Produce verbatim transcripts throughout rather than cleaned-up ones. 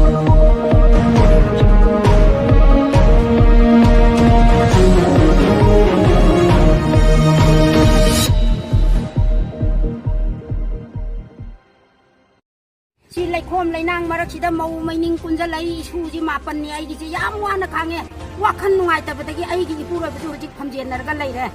ꯁꯤ ꯂꯩꯈꯣꯝ ꯂꯩꯅꯥꯡ ꯃꯔꯛꯁꯤꯗ ꯃꯧ ꯃꯩꯅꯤꯡ ꯀꯨꯟꯖꯜꯂꯛꯏ, ꯏꯁꯨꯁꯤ ꯃꯥꯄꯟꯅꯤ ꯑꯩꯒꯤꯁꯦ ꯌꯥꯝ ꯋꯥꯅ ꯈꯥꯡꯉꯦ꯫ ꯋꯥꯈꯜ ꯅꯨꯡꯉꯥꯏꯇꯕꯗꯒꯤ ꯑꯩꯒꯤ ꯏꯄꯨꯔꯣꯏꯕꯁꯨ ꯍꯧꯖꯤꯛ ꯐꯝꯖꯦꯟꯅꯔꯒ ꯂꯩꯔꯦ꯫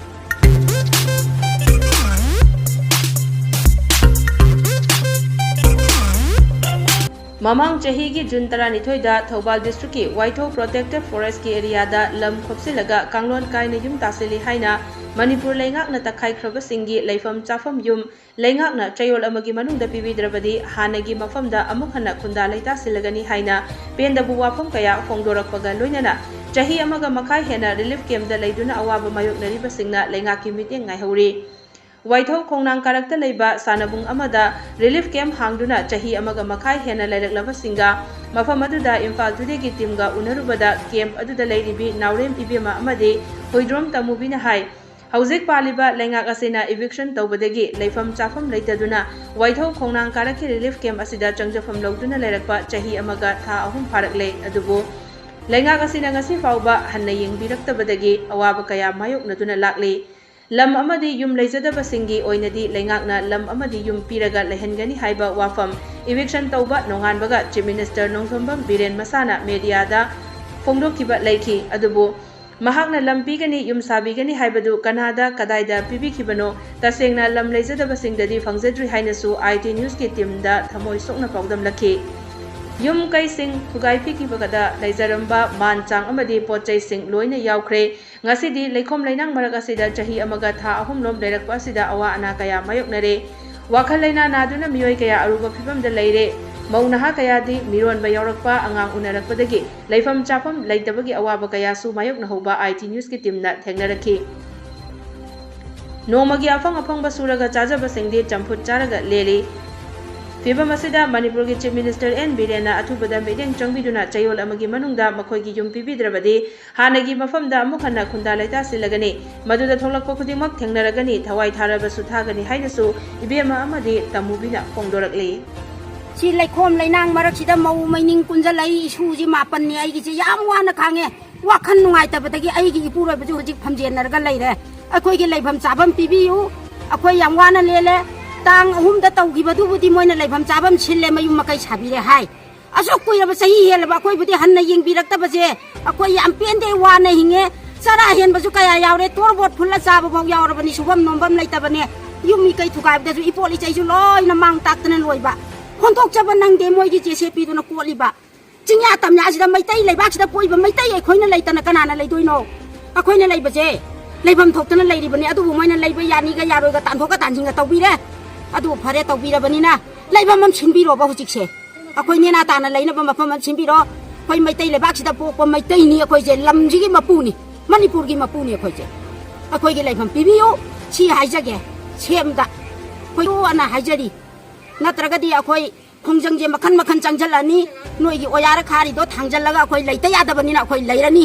ꯃꯃꯥꯡ ꯆꯍꯤꯒꯤ ꯖꯨꯟ ꯇꯔꯥꯅꯤꯊꯣꯏꯗ ꯊꯧꯕꯥꯜ ꯗꯤꯁꯇ꯭ꯔꯤꯛꯀꯤ ꯋꯥꯏꯊꯧ ꯄ꯭ꯔꯣꯇꯦꯛꯇꯦꯗ ꯐꯣꯔꯦꯁ꯭ꯠꯀꯤ ꯑꯦꯔꯤꯌꯥꯗ ꯂꯝ ꯈꯣꯞꯆꯤꯜꯂꯒ ꯀꯥꯡꯂꯣꯟ ꯀꯥꯏꯅ ꯌꯨꯝ ꯇꯥꯁꯤꯜꯂꯤ ꯍꯥꯏꯅ ꯃꯅꯤꯄꯨꯔ ꯂꯩꯉꯥꯛꯅ ꯇꯛꯈꯥꯏꯈ꯭ꯔꯕꯁꯤꯡꯒꯤ ꯂꯩꯐꯝ ꯆꯥꯐꯝ ꯌꯨꯝ ꯂꯩꯉꯥꯛꯅ ꯆꯌꯣꯜ ꯑꯃꯒꯤ ꯃꯅꯨꯡꯗ ꯄꯤꯕꯤꯗ꯭ꯔꯕꯗꯤ ꯍꯥꯟꯅꯒꯤ ꯃꯐꯝꯗ ꯑꯃꯨꯛ ꯍꯟꯅ ꯈꯨꯟꯗꯥ ꯂꯩꯇꯥꯁꯤꯜꯂꯒꯅꯤ ꯍꯥꯏꯅ ꯄꯦꯟꯗꯕ ꯋꯥꯐꯝ ꯀꯌꯥ ꯐꯣꯡꯗꯣꯔꯛꯄꯒ ꯂꯣꯏꯅꯅ ꯆꯍꯤ ꯑꯃꯒ ꯃꯈꯥꯏ ꯍꯦꯟꯅ ꯔꯤꯂꯤꯐ ꯀꯦꯝꯞꯇ ꯂꯩꯗꯨꯅ ꯑꯋꯥꯕ ꯃꯥꯌꯣꯛꯅꯔꯤꯕꯁꯤꯡꯅ ꯂꯩꯉꯥꯛꯀꯤ ꯃꯤꯠꯌꯦꯡ ꯉꯥꯏꯍꯧꯔꯤ꯫ ꯋꯥꯏꯊꯧ ꯈꯣꯡꯅꯥꯡ ꯀꯥꯔꯛꯇ ꯂꯩꯕ ꯁꯥꯟꯅꯕꯨꯡ ꯑꯃꯗ ꯔꯤꯂꯤꯐ ꯀꯦꯝꯞ ꯍꯥꯡꯗꯨꯅ ꯆꯍꯤ ꯑꯃꯒ ꯃꯈꯥꯏ ꯍꯦꯟꯅ ꯂꯩꯔꯛꯂꯕꯁꯤꯡꯒ ꯃꯐꯝ ꯑꯗꯨꯗ ꯏꯝꯐꯥꯜ ꯇꯨꯗꯦꯒꯤ ꯇꯤꯝꯒ ꯎꯅꯔꯨꯕꯗ ꯀꯦꯝꯞ ꯑꯗꯨꯗ ꯂꯩꯔꯤꯕꯤ ꯅꯥꯎꯔꯦꯝ ꯏꯕꯦꯝꯃ ꯑꯃꯗꯤ ꯍꯨꯏꯗ꯭ꯔꯣꯝ ꯇꯃꯨꯕꯤꯅ ꯍꯥꯏ, ꯍꯧꯖꯤꯛ ꯄꯥꯜꯂꯤꯕ ꯂꯩꯉꯥꯛ ꯑꯁꯤꯅ ꯏꯚꯤꯛꯁꯟ ꯇꯧꯕꯗꯒꯤ ꯂꯩꯐꯝ ꯆꯥꯐꯝ ꯂꯩꯇꯗꯨꯅ ꯋꯥꯏꯊꯧ ꯈꯣꯡꯅꯥꯡ ꯀꯥꯔꯛꯀꯤ ꯔꯤꯂꯤꯐ ꯀꯦꯝꯞ ꯑꯁꯤꯗ ꯆꯪꯖꯐꯝ ꯂꯧꯗꯨꯅ ꯂꯩꯔꯛꯄ ꯆꯍꯤ ꯑꯃꯒ ꯊꯥ ꯑꯍꯨꯝ ꯐꯥꯔꯛꯂꯦ꯫ ꯑꯗꯨꯕꯨ ꯂꯩꯉꯥꯛ ꯑꯁꯤꯅ ꯉꯁꯤ ꯐꯥꯎꯕ ꯍꯟꯅ ꯌꯦꯡꯕꯤꯔꯛꯇꯕꯗꯒꯤ ꯑꯋꯥꯕ ꯀꯌꯥ ꯃꯥꯌꯣꯛꯅꯗꯨꯅ ꯂꯥꯛꯂꯤ꯫ ꯂꯝ ꯑꯃꯗꯤ ꯌꯨꯝ ꯂꯩꯖꯗꯕꯁꯤꯡꯒꯤ ꯑꯣꯏꯅꯗꯤ ꯂꯩꯉꯥꯛꯅ ꯂꯝ ꯑꯃꯗꯤ ꯌꯨꯝ ꯄꯤꯔꯒ ꯂꯩꯍꯟꯒꯅꯤ ꯍꯥꯏꯕ ꯋꯥꯐꯝ ꯏꯚꯤꯛꯁꯟ ꯇꯧꯕ ꯅꯣꯡꯉꯥꯟꯕꯒ ꯆꯤꯐ ꯃꯤꯅꯤꯁꯇꯔ ꯅꯣꯡꯊꯣꯝꯕꯝ ꯕꯤꯔꯦꯟ ꯃꯁꯥꯅ ꯃꯦꯗꯤꯌꯥꯗ ꯐꯣꯡꯗꯣꯛꯈꯤꯕ ꯂꯩꯈꯤ꯫ ꯑꯗꯨꯕꯨ ꯃꯍꯥꯛꯅ ꯂꯝ ꯄꯤꯒꯅꯤ, ꯌꯨꯝ ꯁꯥꯕꯤꯒꯅꯤ ꯍꯥꯏꯕꯗꯨ ꯀꯅꯥꯗ, ꯀꯗꯥꯏꯗ ꯄꯤꯕꯤꯈꯤꯕꯅꯣ? ꯇꯁꯦꯡꯅ ꯂꯝ ꯂꯩꯖꯗꯕꯁꯤꯡꯗꯗꯤ ꯐꯪꯖꯗ꯭ꯔꯤ ꯍꯥꯏꯅꯁꯨ ꯑꯥꯏ ꯇꯤ ꯅ꯭ꯌꯨꯁꯀꯤ ꯇꯤꯝꯗ ꯊꯃꯣꯏ ꯁꯣꯛꯅ ꯄꯥꯎꯗꯝꯂꯛꯈꯤ꯫ ꯌꯨꯝ ꯀꯩꯁꯤꯡ ꯊꯨꯒꯥꯏ ꯄꯤꯈꯤꯕꯗ ꯂꯩꯖꯔꯝꯕ ꯃꯥꯟ ꯆꯥꯡ ꯑꯃꯗꯤ ꯄꯣꯠ ꯆꯩꯁꯤꯡ ꯂꯣꯏꯅ ꯌꯥꯎꯈ꯭ꯔꯦ꯫ ꯉꯁꯤꯗꯤ ꯂꯩꯈꯣꯝ ꯂꯩꯅꯥꯡ ꯃꯔꯛ ꯑꯁꯤꯗ ꯆꯍꯤ ꯑꯃꯒ ꯊꯥ ꯑꯍꯨꯝꯂꯣꯝ ꯂꯩꯔꯛꯄ ꯑꯁꯤꯗ ꯑꯋꯥ ꯑꯅꯥ ꯀꯌꯥ ꯃꯥꯌꯣꯛꯅꯔꯦ꯫ ꯋꯥꯈꯜ ꯂꯩꯅꯥ ꯅꯥꯗꯨꯅ ꯃꯤꯑꯣꯏ ꯀꯌꯥ ꯑꯔꯨꯕ ꯐꯤꯕꯝꯗ ꯂꯩꯔꯦ꯫ ꯃꯧ ꯅꯍꯥ ꯀꯌꯥꯗꯤ ꯃꯤꯔꯣꯟꯕ ꯌꯥꯎꯔꯛꯄ, ꯑꯉꯥꯡ ꯎꯅꯔꯛꯄꯗꯒꯤ ꯂꯩꯐꯝ ꯆꯥꯐꯝ ꯂꯩꯇꯕꯒꯤ ꯑꯋꯥꯕ ꯀꯌꯥꯁꯨ ꯃꯥꯌꯣꯛꯅꯍꯧꯕ ꯑꯥꯏ ꯇꯤ ꯅ꯭ꯌꯨꯁꯀꯤ ꯇꯤꯝꯅ ꯊꯦꯡꯅꯔꯛꯈꯤ꯫ ꯅꯣꯡꯃꯒꯤ ꯑꯐꯪ ꯑꯐꯪꯕ ꯁꯨꯔꯒ ꯆꯥꯖꯕꯁꯤꯡꯗꯤ ꯆꯝꯐꯨꯠ ꯆꯥꯔꯒ ꯂꯦꯜꯂꯤ꯫ ꯐꯤꯚꯝ ꯑꯁꯤꯗ ꯃꯅꯤꯄꯨꯔꯒꯤ ꯆꯤꯐ ꯃꯤꯅꯤꯁꯇꯔ ꯑꯦꯟ ꯕꯤꯔꯦꯟꯅ ꯑꯊꯨꯕꯗ ꯃꯤꯠꯌꯦꯡ ꯆꯪꯕꯤꯗꯨꯅ ꯆꯌꯣꯜ ꯑꯃꯒꯤ ꯃꯅꯨꯡꯗ ꯃꯈꯣꯏꯒꯤ ꯌꯨꯝ ꯄꯤꯕꯤꯗ꯭ꯔꯕꯗꯤ ꯍꯥꯟꯅꯒꯤ ꯃꯐꯝꯗ ꯑꯃꯨꯛ ꯍꯟꯅ ꯈꯨꯟꯗꯥ ꯂꯩꯇꯥꯁꯤꯜꯂꯒꯅꯤ꯫ ꯃꯗꯨꯗ ꯊꯣꯛꯂꯛꯄ ꯈꯨꯗꯤꯡꯃꯛ ꯊꯦꯡꯅꯔꯒꯅꯤ, ꯊꯋꯥꯏ ꯊꯥꯔꯕꯁꯨ ꯊꯥꯒꯅꯤ ꯍꯥꯏꯅꯁꯨ ꯏꯕꯦꯝꯃ ꯑꯃꯗꯤ ꯇꯃꯨꯕꯤꯅ ꯐꯣꯡꯗꯣꯔꯛꯂꯤ꯫ ꯁꯤ ꯂꯩꯈꯣꯝ ꯂꯩꯅꯥꯡ ꯃꯔꯛꯁꯤꯗ ꯃꯧ ꯃꯩꯅꯤꯡ ꯀꯨꯟꯖꯜꯂꯛꯏ, ꯏꯁꯨꯁꯤ ꯃꯥꯄꯟꯅꯤ ꯑꯩꯒꯤꯁꯦ꯫ ꯌꯥꯝ ꯋꯥꯅ ꯈꯥꯡꯉꯦ꯫ ꯋꯥꯈꯜ ꯅꯨꯡꯉꯥꯏꯇꯕꯗꯒꯤ ꯑꯩꯒꯤ ꯏꯄꯨꯔꯣꯏꯕꯁꯨ ꯍꯧꯖꯤꯛ ꯐꯝꯖꯦꯟꯅꯔꯒ ꯂꯩꯔꯦ꯫ ꯑꯩꯈꯣꯏꯒꯤ ꯂꯩꯐꯝ ꯆꯥꯐꯝ ꯄꯤꯕꯤꯌꯨ꯫ ꯑꯩꯈꯣꯏ ꯌꯥꯝ ꯋꯥꯅ ꯂꯦꯜꯂꯦ꯫ ꯇꯥꯡ ꯑꯍꯨꯝꯗ ꯇꯧꯈꯤꯕꯗꯨꯕꯨꯗꯤ ꯃꯣꯏꯅ ꯂꯩꯐꯝ ꯆꯥꯐꯝ ꯁꯤꯜꯂꯦ, ꯃꯌꯨꯝ ꯃꯀꯩ ꯁꯥꯕꯤꯔꯦ ꯍꯥꯏ꯫ ꯑꯁꯨꯛ ꯀꯨꯏꯔꯕ ꯆꯍꯤ ꯍꯦꯜꯂꯕ ꯑꯩꯈꯣꯏꯕꯨꯗꯤ ꯍꯟꯅ ꯌꯦꯡꯕꯤꯔꯛꯇꯕꯁꯦ ꯑꯩꯈꯣꯏ ꯌꯥꯝ ꯄꯦꯟꯗꯦ, ꯋꯥꯅ ꯍꯤꯡꯉꯦ꯫ ꯆꯔꯥ ꯍꯦꯟꯕꯁꯨ ꯀꯌꯥ ꯌꯥꯎꯔꯦ, ꯇꯣꯔꯕꯣꯠ ꯐꯨꯜꯂ ꯆꯥꯕ ꯐꯥꯎ ꯌꯥꯎꯔꯕꯅꯤ, ꯁꯨꯐꯝ ꯅꯣꯝꯐꯝ ꯂꯩꯇꯕꯅꯦ꯫ ꯌꯨꯝ ꯃꯤꯀꯩ ꯊꯨꯒꯥꯏꯕꯗꯁꯨ ꯏꯄꯣꯠ ꯏꯆꯩꯁꯨ ꯂꯣꯏꯅ ꯃꯥꯡ ꯇꯥꯛꯇꯅ ꯂꯣꯏꯕ꯫ ꯍꯣꯟꯗꯣꯛꯆꯕ ꯅꯪꯗꯦ ꯃꯣꯏꯒꯤ ꯖꯦ ꯁꯤ ꯕꯤꯗꯨꯅ ꯀꯣꯠꯂꯤꯕ꯫ ꯆꯤꯡꯌꯥ ꯇꯝꯌꯥꯁꯤꯗ ꯃꯩꯇꯩ ꯂꯩꯕꯥꯛꯁꯤꯗ ꯄꯣꯛꯏꯕ ꯃꯩꯇꯩ ꯑꯩꯈꯣꯏꯅ ꯂꯩꯇꯅ ꯀꯅꯥꯅ ꯂꯩꯗꯣꯏꯅꯣ? ꯑꯩꯈꯣꯏꯅ ꯂꯩꯕꯁꯦ ꯂꯩꯐꯝ ꯊꯣꯛꯇꯅ ꯂꯩꯔꯤꯕꯅꯤ, ꯑꯗꯨꯕꯨ ꯃꯣꯏꯅ ꯂꯩꯕ ꯌꯥꯅꯤꯒ ꯌꯥꯔꯣꯏꯒ ꯇꯥꯟꯊꯣꯛꯀ ꯇꯥꯟꯁꯤꯟꯒ ꯇꯧꯕꯤꯔꯦ꯫ ꯑꯗꯨ ꯐꯔꯦ, ꯇꯧꯕꯤꯔꯕꯅꯤꯅ ꯂꯩꯐꯝ ꯑꯃ ꯁꯤꯟꯕꯤꯔꯣꯕ ꯍꯧꯖꯤꯛꯁꯦ꯫ ꯑꯩꯈꯣꯏ ꯅꯦꯅꯥ ꯇꯥꯅ ꯂꯩꯅꯕ ꯃꯐꯝ ꯑꯃ ꯁꯤꯟꯕꯤꯔꯣ꯫ ꯑꯩꯈꯣꯏ ꯃꯩꯇꯩ ꯂꯩꯕꯥꯛꯁꯤꯗ ꯄꯣꯛꯄ ꯃꯩꯇꯩꯅꯤ ꯑꯩꯈꯣꯏꯁꯦ, ꯂꯝꯁꯤꯒꯤ ꯃꯄꯨꯅꯤ, ꯃꯅꯤꯄꯨꯔꯒꯤ ꯃꯄꯨꯅꯤ ꯑꯩꯈꯣꯏꯁꯦ꯫ ꯑꯩꯈꯣꯏꯒꯤ ꯂꯩꯐꯝ ꯄꯤꯕꯤꯌꯨ, ꯁꯤ ꯍꯥꯏꯖꯒꯦ꯫ ꯁꯦꯝꯗ ꯑꯩꯈꯣꯏ ꯑꯅ ꯍꯥꯏꯖꯔꯤ, ꯅꯠꯇ꯭ꯔꯒꯗꯤ ꯑꯩꯈꯣꯏ ꯈꯣꯡꯖꯪꯁꯦ ꯃꯈꯟ ꯃꯈꯟ ꯆꯪꯁꯤꯜꯂꯅꯤ꯫ ꯅꯣꯏꯒꯤ ꯑꯣꯌꯥꯔ ꯈꯥꯔꯤꯗꯣ ꯊꯥꯡꯖꯜꯂꯒ ꯑꯩꯈꯣꯏ ꯂꯩꯇ ꯌꯥꯗꯕꯅꯤꯅ ꯑꯩꯈꯣꯏ ꯂꯩꯔꯅꯤ꯫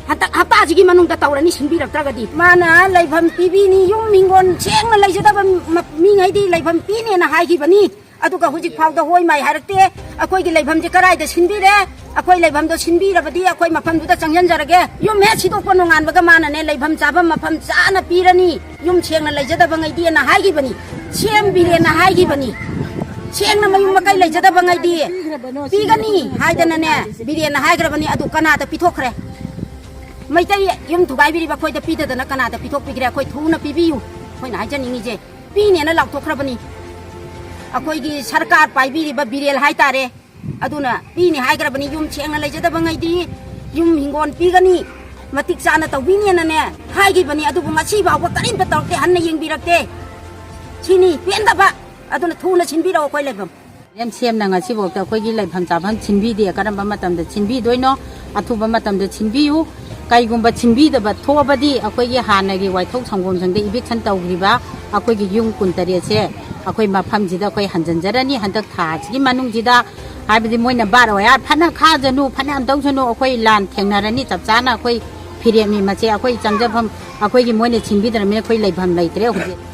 ꯍꯟꯗꯛ ꯍꯞꯇꯥꯁꯤꯒꯤ ꯃꯅꯨꯡꯗ ꯇꯧꯔꯅꯤ, ꯁꯤꯟꯕꯤꯔꯛꯇ꯭ꯔꯒꯗꯤ꯫ ꯃꯥꯅ ꯂꯩꯐꯝ ꯄꯤꯕꯤꯅꯤ, ꯌꯨꯝ ꯍꯤꯡꯒꯣꯜ ꯁꯦꯡꯅ ꯂꯩꯖꯗꯕ ꯃ-, ꯃꯤꯉꯩꯗꯤ ꯂꯩꯐꯝ ꯄꯤꯅꯦꯅ ꯍꯥꯏꯈꯤꯕꯅꯤ꯫ ꯑꯗꯨꯒ ꯍꯧꯖꯤꯛ ꯐꯥꯎꯗ ꯍꯣꯏ ꯃꯥꯏ ꯍꯥꯏꯔꯛꯇꯦ꯫ ꯑꯩꯈꯣꯏꯒꯤ ꯂꯩꯐꯝꯁꯦ ꯀꯗꯥꯏꯗ ꯁꯤꯟꯕꯤꯔꯦ? ꯑꯩꯈꯣꯏ ꯂꯩꯐꯝꯗꯣ ꯁꯤꯟꯕꯤꯔꯕꯗꯤ ꯑꯩꯈꯣꯏ ꯃꯐꯝꯗꯨꯗ ꯆꯪꯁꯤꯟꯖꯔꯒꯦ꯫ ꯌꯨꯝ ꯍꯦꯛ ꯁꯤꯗꯣꯛꯄ ꯅꯣꯡꯉꯥꯟꯕꯒ ꯃꯥꯅꯅꯦ ꯂꯩꯐꯝ ꯆꯥꯐꯝ ꯃꯐꯝ ꯆꯥꯅ ꯄꯤꯔꯅꯤ, ꯌꯨꯝ ꯁꯦꯡꯅ ꯂꯩꯖꯗꯕꯉꯩꯗꯤꯅ ꯍꯥꯏꯈꯤꯕꯅꯤ, ꯁꯦꯝꯕꯤꯔꯦꯅ ꯍꯥꯏꯈꯤꯕꯅꯤ꯫ ꯁꯦꯡꯅ ꯃꯌꯨꯝ ꯃꯀꯩ ꯂꯩꯖꯗꯕꯉꯩꯗꯤ ꯄꯤꯒꯅꯤ ꯍꯥꯏꯗꯅꯅꯦ ꯕꯤꯔꯦꯟꯅ ꯍꯥꯏꯈ꯭ꯔꯕꯅꯤ꯫ ꯑꯗꯨ ꯀꯅꯥꯗ ꯄꯤꯊꯣꯛꯈ꯭ꯔꯦ? ꯃꯩꯇꯩ ꯌꯨꯝ ꯊꯨꯒꯥꯏꯕꯤꯔꯤꯕ ꯑꯩꯈꯣꯏꯗ ꯄꯤꯗꯗꯅ ꯀꯅꯥꯗ ꯄꯤꯊꯣꯛꯄꯤꯈ꯭ꯔꯦ? ꯑꯩꯈꯣꯏ ꯊꯨꯅ ꯄꯤꯕꯤꯌꯨ꯫ ꯑꯩꯈꯣꯏꯅ ꯍꯥꯏꯖꯅꯤꯡꯉꯤꯁꯦ, ꯄꯤꯅꯦꯅ ꯂꯥꯎꯊꯣꯛꯈ꯭ꯔꯕꯅꯤ꯫ ꯑꯩꯈꯣꯏꯒꯤ ꯁꯔꯀꯥꯔ ꯄꯥꯏꯕꯤꯔꯤꯕ ꯕꯤꯔꯦꯜ ꯍꯥꯏꯇꯥꯔꯦ, ꯑꯗꯨꯅ ꯄꯤꯅꯤ ꯍꯥꯏꯈ꯭ꯔꯕꯅꯤ꯫ ꯌꯨꯝ ꯁꯦꯡꯅ ꯂꯩꯖꯗꯕꯉꯩꯗꯤ ꯌꯨꯝ ꯍꯤꯡꯒꯣꯜ ꯄꯤꯒꯅꯤ, ꯃꯇꯤꯛ ꯆꯥꯅ ꯇꯧꯕꯤꯅꯦꯅꯅꯦ ꯍꯥꯏꯈꯤꯕꯅꯤ꯫ ꯑꯗꯨꯕꯨ ꯉꯁꯤ ꯐꯥꯎꯕ ꯀꯔꯤꯝꯇ ꯇꯧꯔꯛꯇꯦ, ꯍꯟꯅ ꯌꯦꯡꯕꯤꯔꯛꯇꯦ꯫ ꯁꯤꯅꯤ ꯄꯦꯟꯗꯕ꯫ ꯑꯗꯨꯅ ꯊꯨꯅ ꯁꯤꯟꯕꯤꯔꯛꯑꯣ ꯑꯩꯈꯣꯏ ꯂꯩꯐꯝ꯫ ꯑꯦꯝ ꯁꯤ ꯑꯦꯝꯅ ꯉꯁꯤꯐꯥꯎꯗ ꯑꯩꯈꯣꯏꯒꯤ ꯂꯩꯐꯝ ꯆꯥꯐꯝ ꯁꯤꯟꯕꯤꯗꯦ꯫ ꯀꯔꯝꯕ ꯃꯇꯝꯗ ꯁꯤꯟꯕꯤꯗꯣꯏꯅꯣ? ꯑꯊꯨꯕ ꯃꯇꯝꯗ ꯁꯤꯟꯕꯤꯌꯨ꯫ ꯀꯩꯒꯨꯝꯕ ꯁꯤꯟꯕꯤꯗꯕ ꯊꯣꯛꯑꯕꯗꯤ ꯑꯩꯈꯣꯏꯒꯤ ꯍꯥꯟꯅꯒꯤ ꯋꯥꯏꯊꯧ ꯁꯪꯒꯣꯝꯁꯪꯗ ꯏꯚꯤꯛꯁꯟ ꯇꯧꯈ꯭ꯔꯤꯕ ꯑꯩꯈꯣꯏꯒꯤ ꯌꯨꯝ ꯀꯨꯟꯇꯔꯦꯠꯁꯦ ꯑꯩꯈꯣꯏ ꯃꯐꯝꯁꯤꯗ ꯑꯩꯈꯣꯏ ꯍꯟꯖꯤꯟꯖꯔꯅꯤ꯫ ꯍꯟꯗꯛ ꯊꯥꯁꯤꯒꯤ ꯃꯅꯨꯡꯁꯤꯗ, ꯍꯥꯏꯕꯗꯤ ꯃꯣꯏꯅ ꯕꯥꯔ ꯑꯣꯌꯥꯔ ꯐꯅ ꯈꯥꯖꯅꯨ, ꯐꯅꯌꯥꯝ ꯇꯧꯁꯅꯨ, ꯑꯩꯈꯣꯏ ꯂꯥꯟ ꯊꯦꯡꯅꯔꯅꯤ꯫ ꯆꯞ ꯆꯥꯅ ꯑꯩꯈꯣꯏ ꯐꯤꯔꯦꯞꯅꯤ ꯃꯁꯦ꯫ ꯑꯩꯈꯣꯏ ꯆꯪꯖꯐꯝ, ꯑꯩꯈꯣꯏꯒꯤ ꯃꯣꯏꯅ ꯁꯤꯟꯕꯤꯗ꯭ꯔꯕꯅꯤꯅ ꯑꯩꯈꯣꯏ ꯂꯩꯐꯝ ꯂꯩꯇ꯭ꯔꯦ ꯍꯧꯖꯤꯛ꯫